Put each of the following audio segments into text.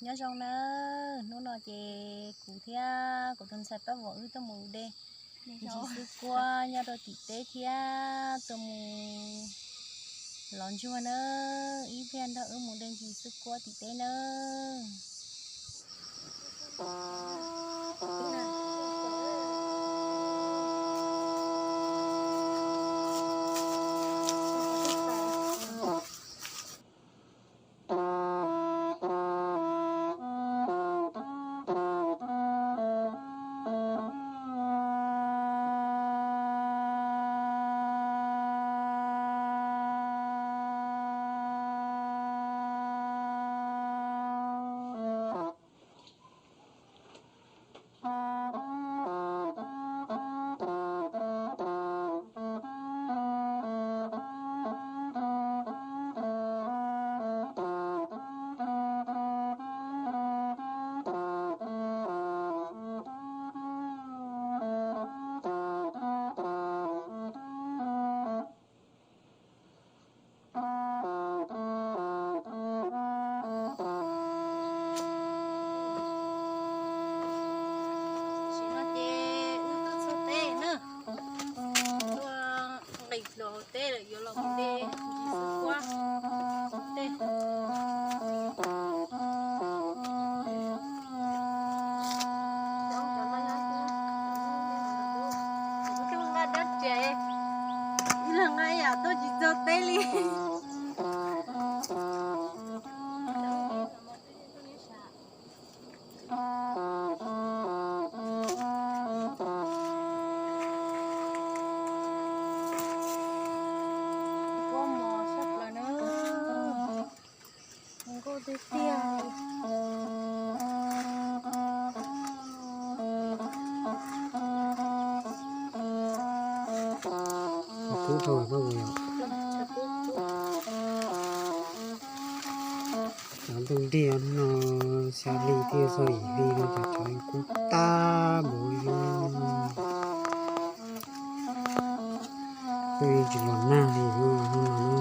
Nyob zoo nawb, hnub no ces kuv thiab kuv tus ntxhais Paj Vuam wb tuaj mus de ntsis xwb kuab nyob rau tim teb thiab tuaj mus lov ntsuag nawb, ib pliag nrog wb mus de ntsis xwb kuab tim teb nawb. Tam sim no ces wb tuaj txog teb na, tuaj nqis hlo hauv teb lawm yuav los mus de ntsis xwb kuab tej. Ib leeg nqa dab tsi, ib leeg nqa yam tuaj tsis txog teb li. Kub mos sab plaws na, nkauj tiag tiag. Kub rau pab ua yom. Cov ntug dej no xya hli thiaj txog yim hli no ces cov kub tag npaum li. Twb yeej tsis los nag li hnub no.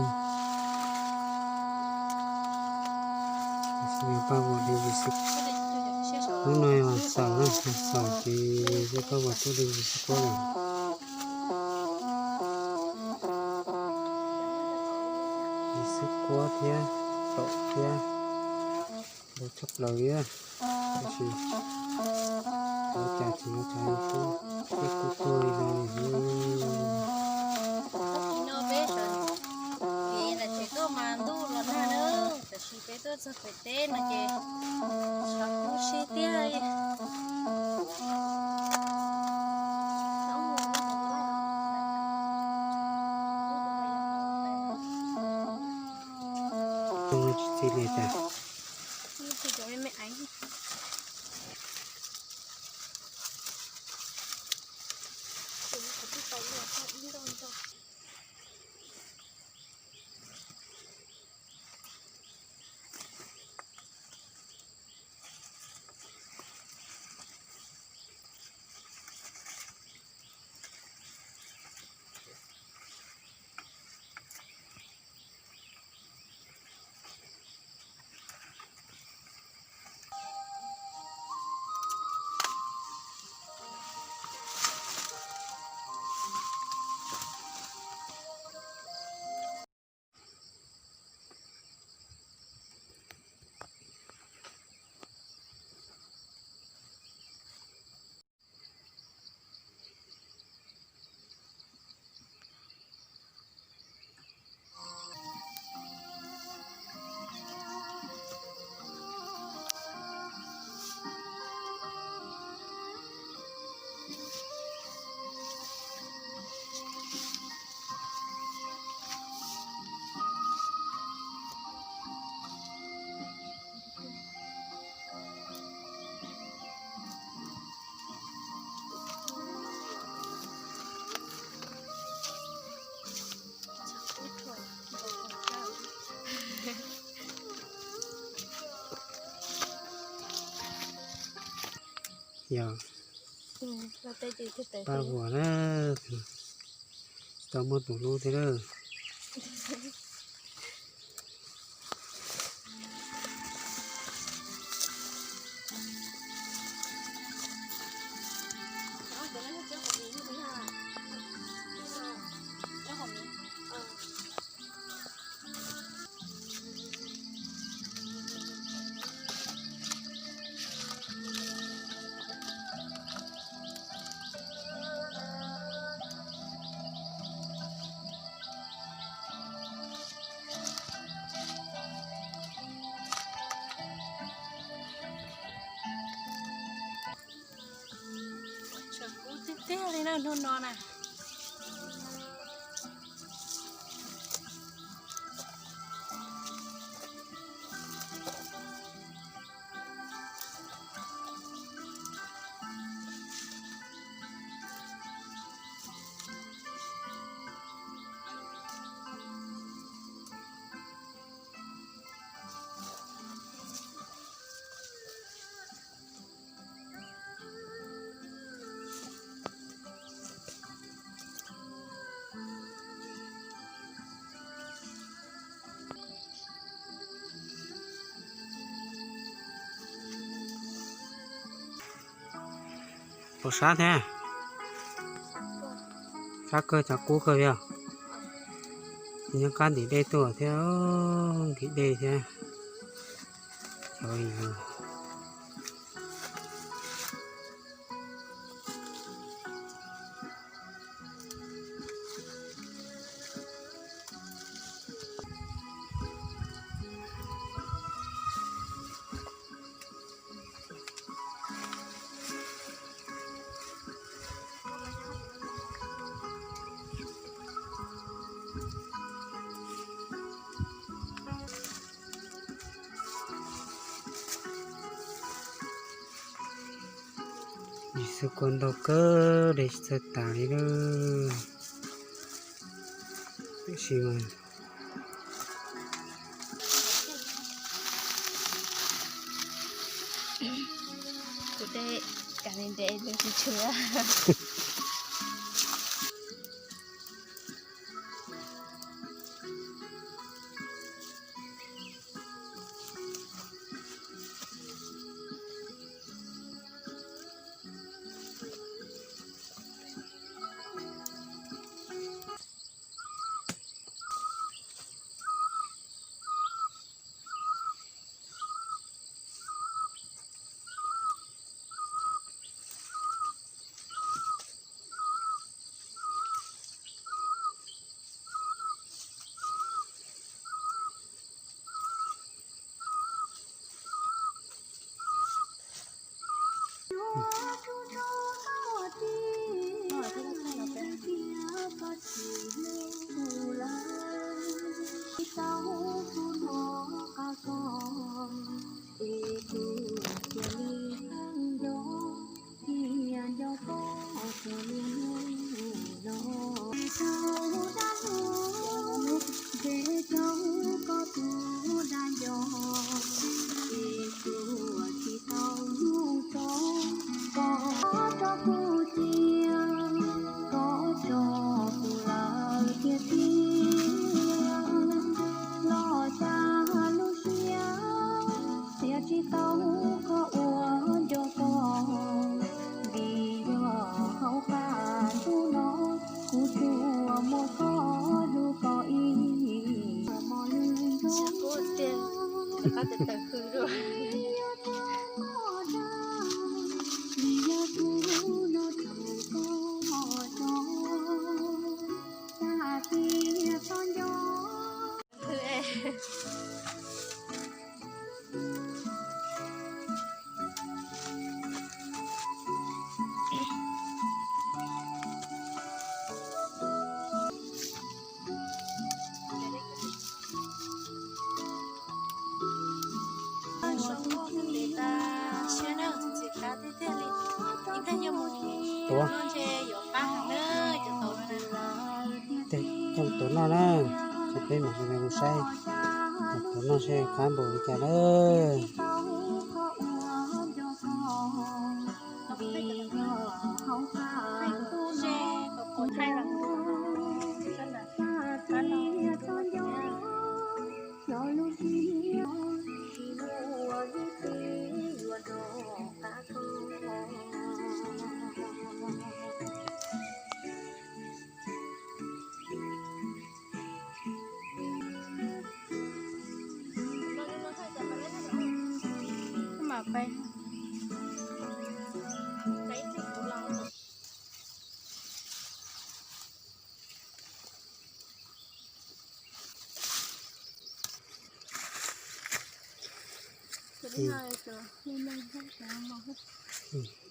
Tab sis yog Paj Vuam de ntsis xwb, hnub no yog xaus na, xaus ces yog Paj Vuam tuaj de ntsis xwb kuab lawm. Ntsis xwb kuab thiab, taum thiab, ntau tshaj plaws li. Tab sis ua cas tsis muaj cov kub, tej kub tuag li no li. Tam sim no peb sawv, ces tam sim tuaj mas ntuj los nag na, tam sim peb tuaj txog pem teb no ces tshav kub siab tiag li. Tsis txi li cas. Yog Paj Vuam na, tsis tau muaj tus hlub thiab na. Hnub no na. Puas sab thiab? Sab kawg, cov kub kawg li os. Nyob qab ntim dej tuaj thiab, ntim dej thiab. Cov Yus xwb kua ntau kawg, de tsis txawj tas li lawm. Tiam sis mas kuv de kam li ntev los tsis tshuav. Los xya lub siab, tias tsis tau koj ua nco koj, vim yog hauv qab ntuj no, kuv tsuas muaj koj hlub koj ib hmos li ntuj. Vim yog kuv no tsuas koj tso, tag tias txhob nco. Tuav. Tej coj tuav noj na, ces peb mam li mus saib cov tuav noj seb qab npaum li cas lawm.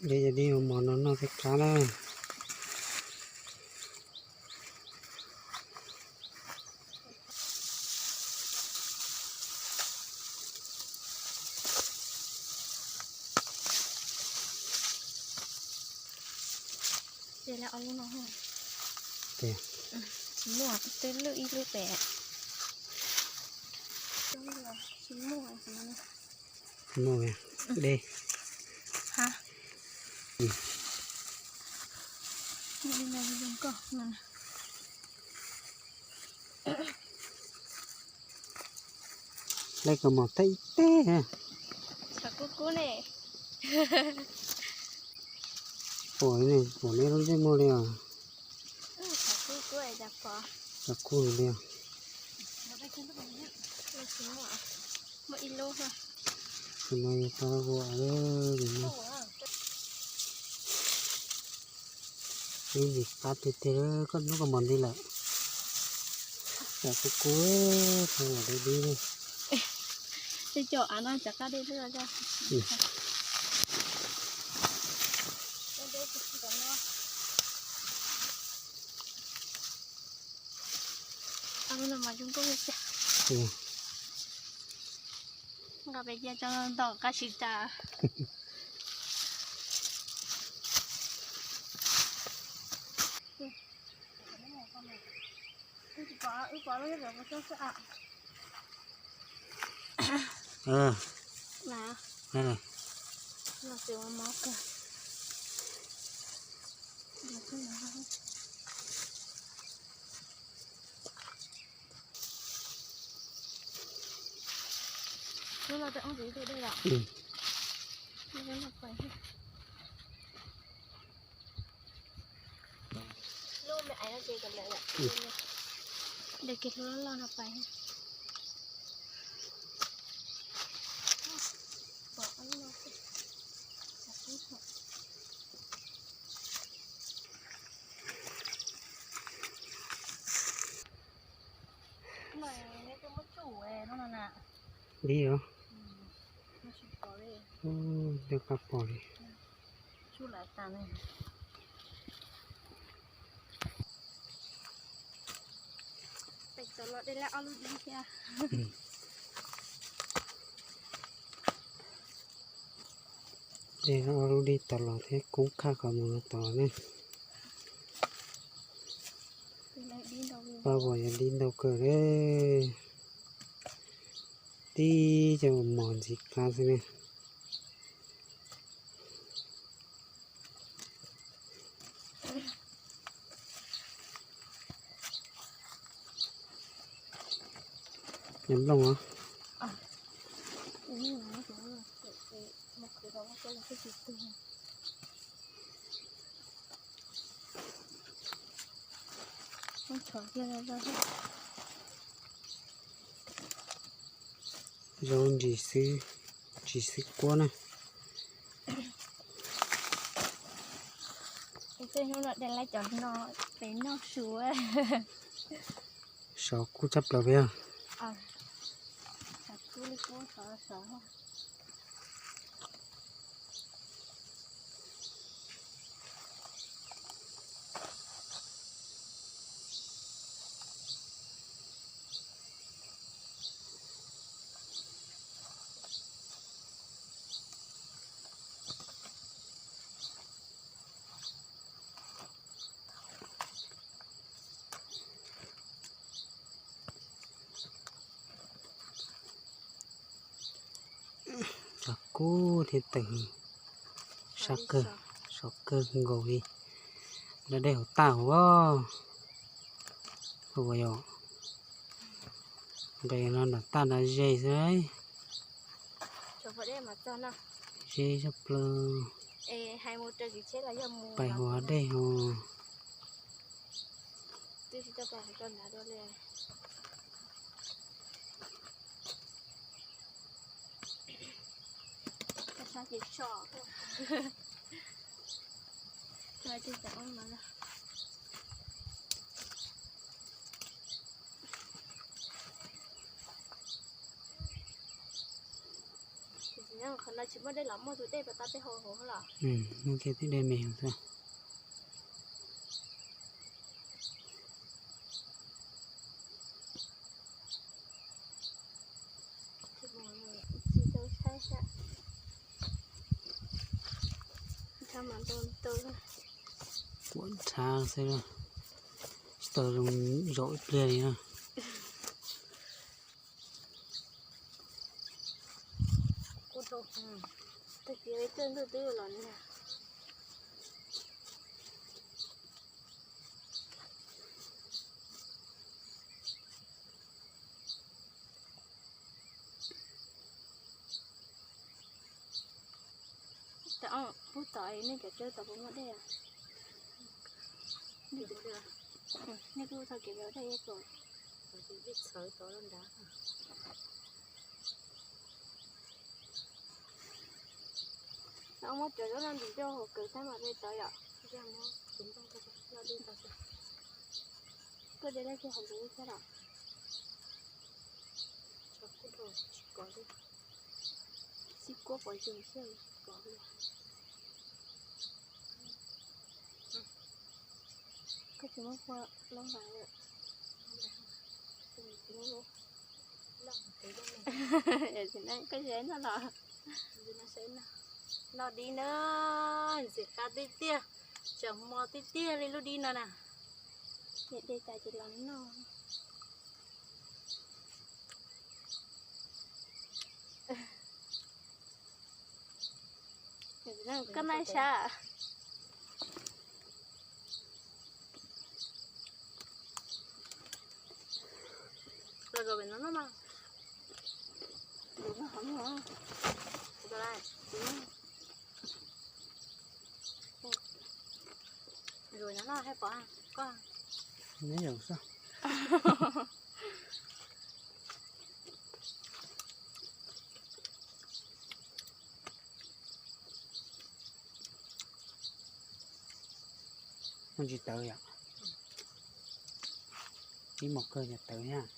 Li yog dib mos no noj thiaj qab na. Ces lawv ob lub no. Tias tsis muaj, twb lwj ib lub pem. Tsis muaj. Muaj dej. Ha. Li no zoo nkauj no. Lej kos mom teb ib teg. Tshav kub kub ne. Pom ne, pom nej lub ntsej muag li os. Tshav kub kub es cas pom. Tshav kub li os. Muaj ib lub. Tus no yog tau ua li no. Ib ntsis qab tiag tiag, koj hnub koj mos nti lawm. Tshav kub kub, tshav kub dib dib. Tej cov av no tsov qab dej lwj. Av no mas zoo nkauj tiag. Nqa pem cia tso ntaus qab sib tas. Lub no tej ob ntxiv tej dej lawm. Lub me aiv no ces kom lawm lawm. Dej kiag lub loj loj no pais. Dib os. Ub, nyob qab pom li. Pem tom los dej laj ob lub dib thiab. Dej laj ob lub dib tom los thiab, kub khaj qhov mus no tom los ne. Pab vos yog dib ntau kawg li. Tib co mos ntxiv qab xwb ne. Nyob nplooj os. Zoo ntsis xwb, ntsis xwb quab na. Tej hnub no de lawv cov no pem noj su. Sov kub tshaj plaws peb os. Tshav kub thiab tawm, sab kawg, sov kawg nkaus li. Nrog dej hauv tag hauv. Ua yog nqes no nram tag nrad ze xwb. Ze tshaj plaws. Pais hauv dej hauv. Qhov no tsis muaj dej los muaj tus dej pas tab peb hau hauv los. Muaj kiag tib dej me hauv xwb. Tsis tau saib sab. Ntau ntau. Ua ntshav xwb, tsis tau zoo zaum ib pliag li na. Tag kis tsaus ntuj twb los nag. Pub tom nej cov tsawb tau puas muaj dej? Nej kuj tau kev dej ib txhawv tod nrad. Muab cov zaub no ntim rau hauv kawm xab mam li tod yom. Koj de dej kiag hauv lub thiab los? Tsis kuab pov tseg xwb kov li. Koj tsis muab pua loj nqa. Koj zeb no los. Noj dib na, ntxim qab tiag tiag, tseem hmo tiag tiag li lub dib no na. Niam de tas ces los noj. Koj noj sab. Neb yog sab. Muaj tsis tawv yom? Ib mos kawg yog tawv thiab.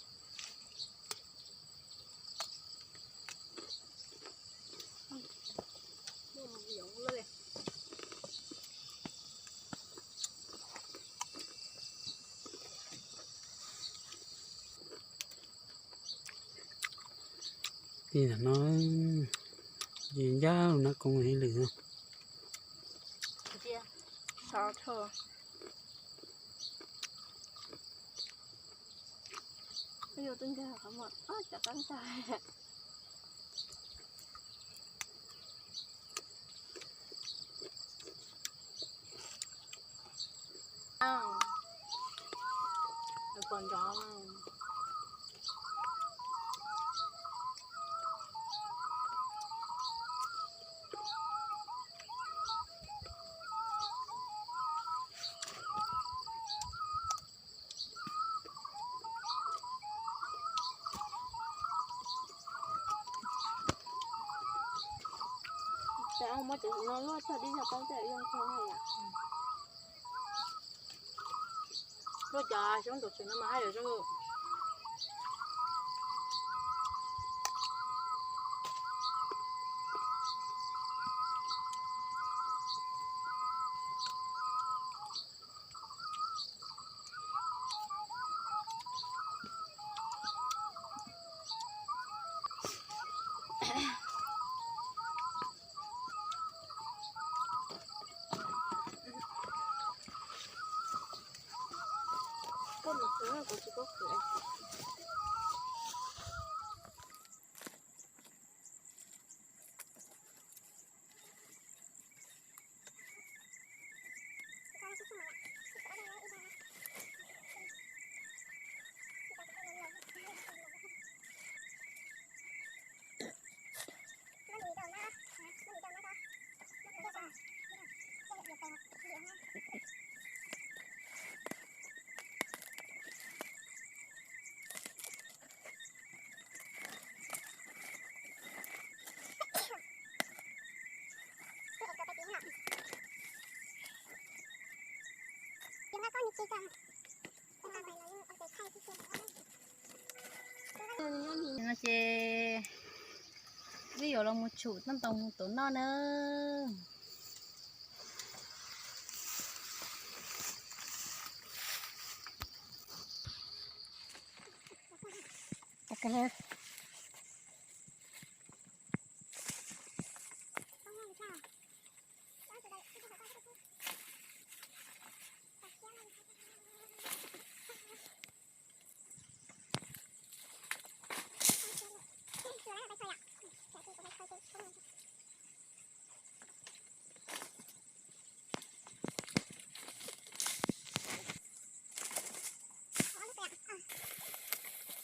Tim no ces ncaj lub nab koob ib lwm no. Pom nrov. Muab cov no luaj txog dib zog paub tej zoo txog na yom. Luaj cov xyoob ntawm tsev no mas haj yam zoo. Koj mus khwv, kuv tsis paub khwv. No ces wb yuav los mus tshum toj ntoo mus tom noj na.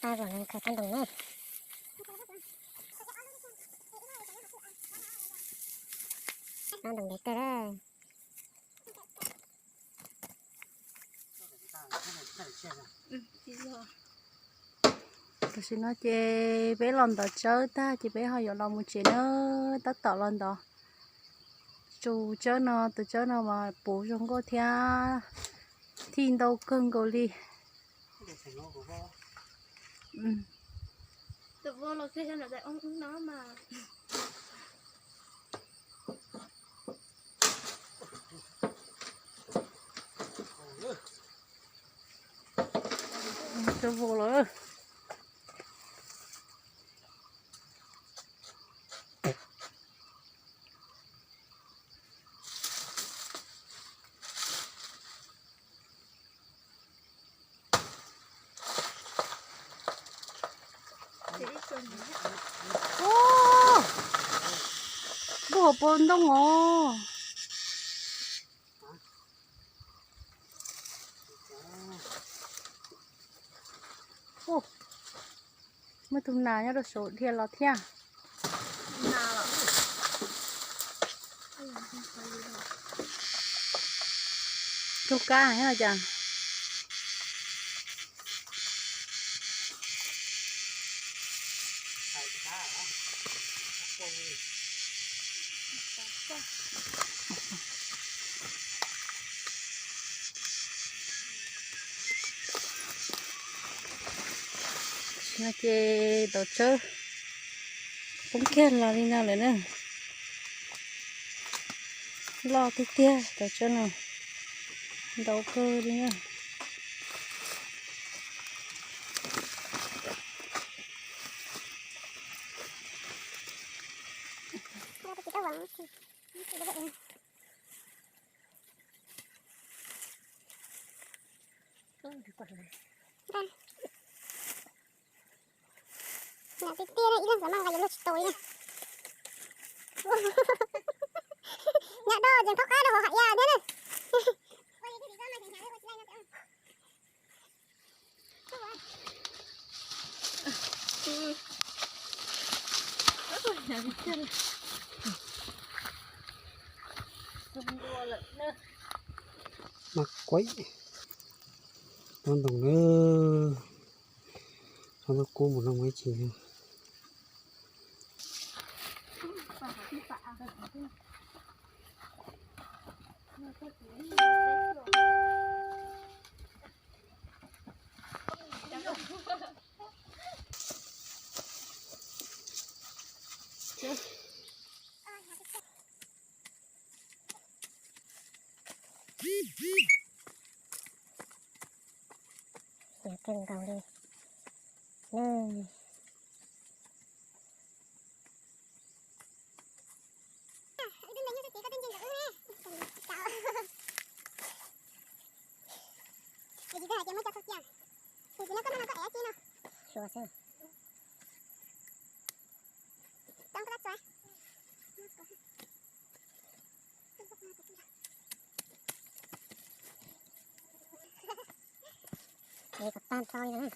Ab, vos no khaws tsob ntoo na. Tsob ntoo ntev kawg. Tam sim no ces peb los ntov tsawb tag ces peb ho yuav los mus tsev na. Tab tom los ntov tus tsawb no, tus tsawb no mas puv zoo nkauj thiab thij ntau kawg nkaus li. Tsawb vau lawm. Ub, npua hauv paus ntoo os. Ub, muaj tus nas nyob rau saum dhia los thiab. Raug kab thiab los cas. No ces tau tsawb poob kiag los li no lawm na. Loj tiag tiag tau tsawb no, ntau kawg li na. Nram tiag tiag ib leeg xav mas nqa yuav luag tsis tau li. Nyam do tseem thaub qab rau hauv hais ya thiab na. Mas kuaib tsob ntoo na, tsob ntoo kub mus no muaj ib chim. Hnyav kawg nkaus li. Xua xwb. Ev kom tag nrho li na.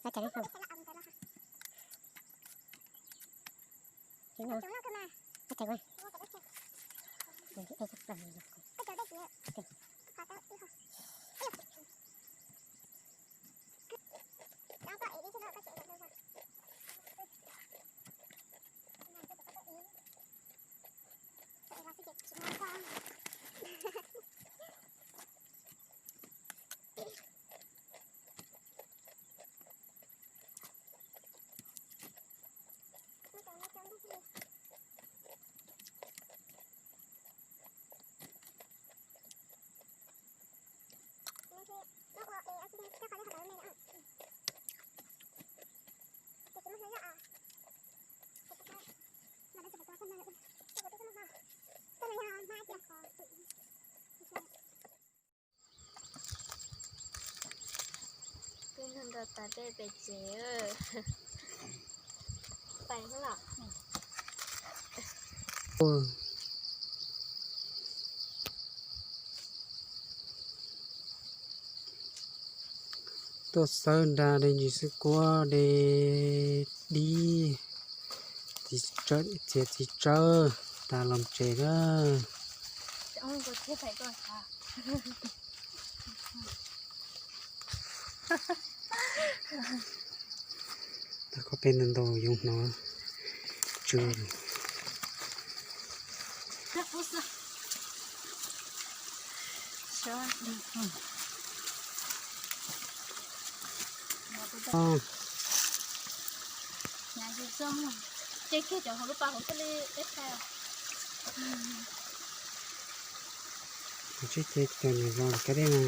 Ua cas li? Ua cas li? Nrog tas dej pem tsev. Tuaj xawb nra de ntsis xwb kuab de dib, txiav txiv tsawb tas los tsev na. Tag koj peb ntau ntau yoov hnov tsw. Tsib ce cov niam los ka dej na.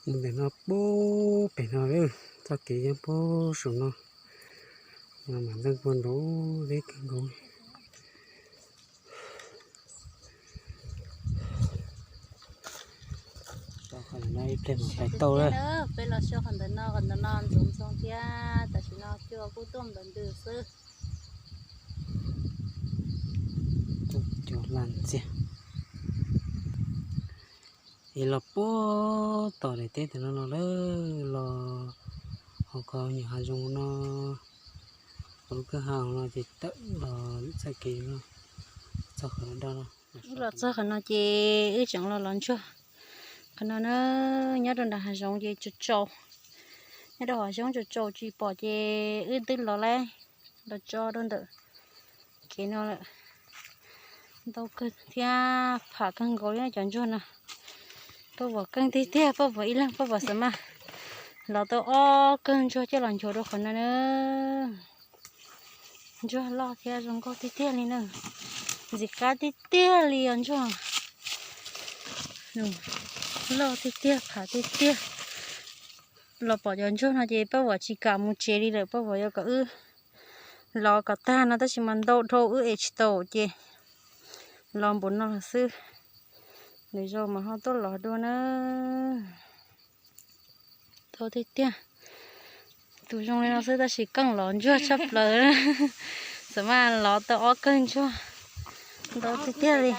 Mus ntawm no puag pem no, txoj kev yeej puag saum no, mas ntxeej puag nraud deb kawg nkaus. Ib pliag mus pais tau lawm. Peb los xyuas qhov ntawm no, qhov ntawm no ntxoov ntxoo thiab, tam sim no cua kuj tuaj ntawm ntws xwb. Cua laj ntxiag. Es los puag tom daim teb ntawm no los lawm, los hauv ko nyuam hav zoov no, hauv lub kwj ha no ces tawm los txoj kev no, txog qhov no. Wb los txog qhov no ces wb tseem los los ntsuag. Qhov no na, nyob rau nram hav zoov ces tsaus tsaus, nyob rau hav zoov tsaus tsaus tsis pom ces wb twb los lawm, los tso rau ntawm kev no lawm. Ntau kawg thiab pham kawg nkaus li cov ntsuag no. Paj Vuam keej tiag tiag, Paj Vuam ib leeg Paj Vuam xav mas lov tau ob kawg ntsuag coj los nchuav rau qhov no na. Ntsuag loj thiab zoo nkauj tiag tiag li na. Ntxim qab tiag tiag li os ntsuag. Loj tiag tiag, pham tiag tiag. Los pom cov ntsuag no ces Paj Vuam tsis kam mus tsev li lawm, Paj Vuam yuav kom wb los kom tag no tab sis mas ntau dhau wb es tsis tau ces los npaum no xwb. Lwm zaus mas ho tuaj los dua na. Tau tiag tiag. Tus zoo li no xwb tab sis keej lov ntsuag tshaj plaws. Xav mas lov tau ob kawg ntsuag. Ntau tiag tiag li.